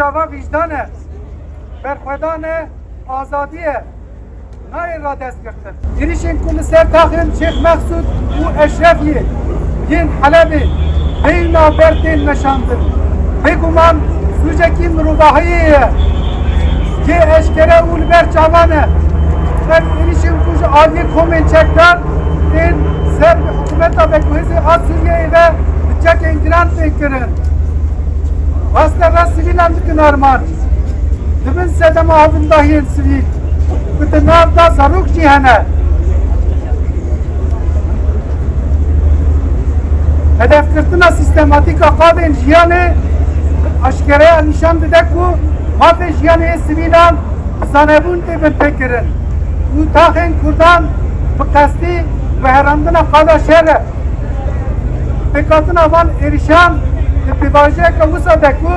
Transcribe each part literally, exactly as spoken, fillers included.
Ava vîjdan e, berxwedan e, azadî ye. Nayê radestgirtin. Êrişên ku li ser taxên Şêx Mexsûd û Eşrefiyê yên Helebê bê navber tên meşandin, bêguman sûcekî mirovahiyê ye. Yê eşkere û li ber çavan e. Ev êrişên ku ji aliyê komên çekdar ên ser bi hikûmeta veguhêzê a Sûriyeyê ve bi çekên giran tên kirin. Raste rast sivîlan dikin armanc. Di bin sedema havindahiyên sivîl, ku di nav de zarok jî hene. Hedefgirtina sîstematîk a qadên jiyanê aşkereya nîşan dide ku mafê jiyanê yê sivîlan bi zanebûn tê binpêkirin û taxên Kurdan bi qestî guherandina qada şer e. Pêkhatina van êrişan di pêvajoyeke wisa de ku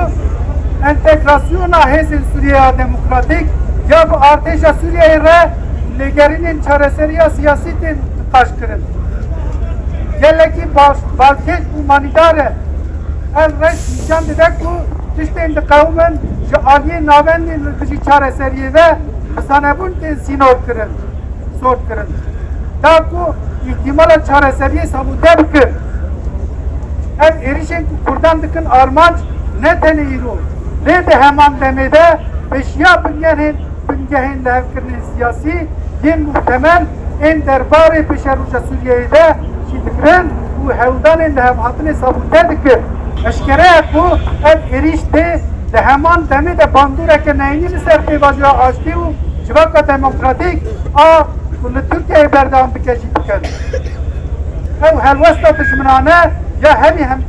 entegrasyona hêzên Sûriyeya Demokratîk ya bi artêşa Sûriyeyê re lêgerînên çareseriya siyasî tên niqaşkirin. Gelekî baş, balkêş û manîdar e. Ev rewş nîşan dide ku tiştên diqewimin ji aliyê navendên li dijî çareseriyê ve bi zanebûn tên sînorkirin, sortkirin. Da ku îhtîmala çareseriyê sabote bikin. Ev êrişên ku Kurdan dikin armanc ne tenê îro, lê di heman demê de pêşiya binyarên bingehên lihevkirinên siyasî yên muhtemel ên derbarê pêşeroja Sûriyeyê de şî dikirin û hewldanên lihevhatinê sabote dikin. Eşkere ye ku ev êrîş tê di heman demê de bandoreke neyînî li ser pêvajoya aştî û civaka demokratîk a ku li Tirkiyeyê berdewam dike jî dikin. Ew helwesta dijminane ya herî hem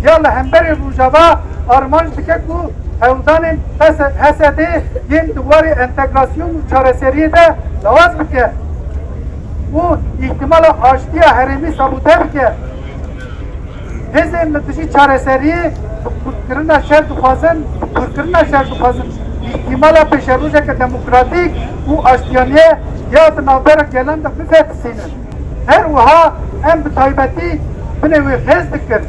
ya li hemberî Rojava armanc dike ku hewldanên H S D yên di warê entegrasyon û çareseriyê de lawaz bike û îhtimala aştiya herêmî sabote bike. Hêzên li dijî çareseriyê bi kûrkirina şer dixwazin, bi kûrkirina şer dixwazin îhtimala pêşerojeke demokratîk û aştiyaniyê ya di navbera gelan de bifetisînin. Her wiha em bi taybetî binê wê xêz dikin.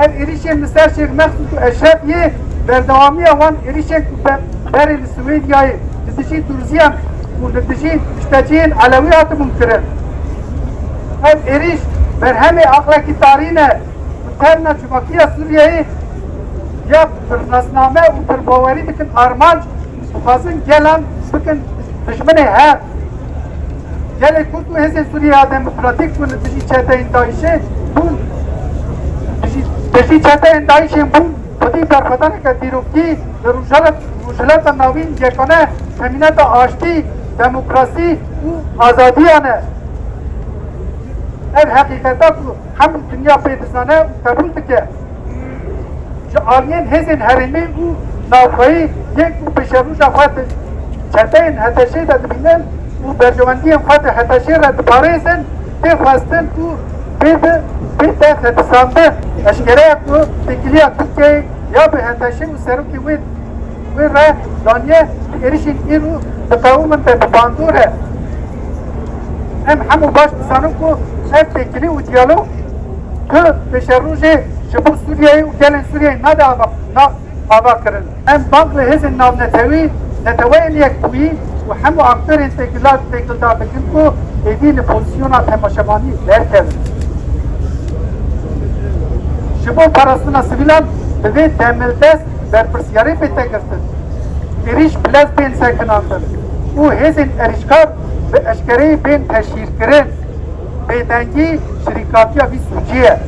Ev êrîşên li ser Şêx Mexsûd û Eşrefiyê berdewamiya wan êrîşên ku be-, berê li Swêdiyayê li dijî Durziyan û li dijî pişteciyên Elewî hatibûn kirin. Ev êrîş berhemê aqlekî tarî ne ku terna civakiya Sûriyeyê ya pirnasname û pirbawerî dikin armanc, dixwazin gelan bikin dijminê hev. Gelê Kurd û Hêzên Sûriyeya Demokratîk ku li dijî çeteyên DAIŞê bûn, dijî, dijî çeteyên DAIŞê bûn, xwedî berxwedaneke dîrokî li Rojhila-, Rojhilata Navîn yekane temîneta aştî, demokrasî û azadiyan e. Ev heqîqeta ku hemû dinya pê dizane û qebûl dike. Ji aliyên hêzên herêmî û navxweyî yên ku pêşeroja xwe di çeteyên HTŞ'ê de dibînin û berjewendiyên xwe di HTŞ'ê re diparêzin, tê xwestin ku bê di, bête fetisandin. Eşkere ye ku têkiliya Tirkiyeyê ya bi HTŞ û serokê wê wê re daniye êrişên îro diqewimin te bi bandor e. Em hemû baş dizanin ku ev têkilî û diyalog tu pêşerojê ji bo Sûriyeyê û gelên Sûriyeyê nade ava, na, ava kirin. Em bang li hêzên navnetewî, Neteweyên Yekbûyî û hemû aktorên têkila-, têkildar dikin ku êdî li pozîsyona temaşevanî derkevin. Ji bo parastina sivîlan bi vê demildest berpirsyarê bête girtin. Êrîş bi lez bên sekinandin û hêzên êrîşkar bi eşkereyî bên teşhîrkirin. Bêdengî şirîkatiya vî sûcî ye.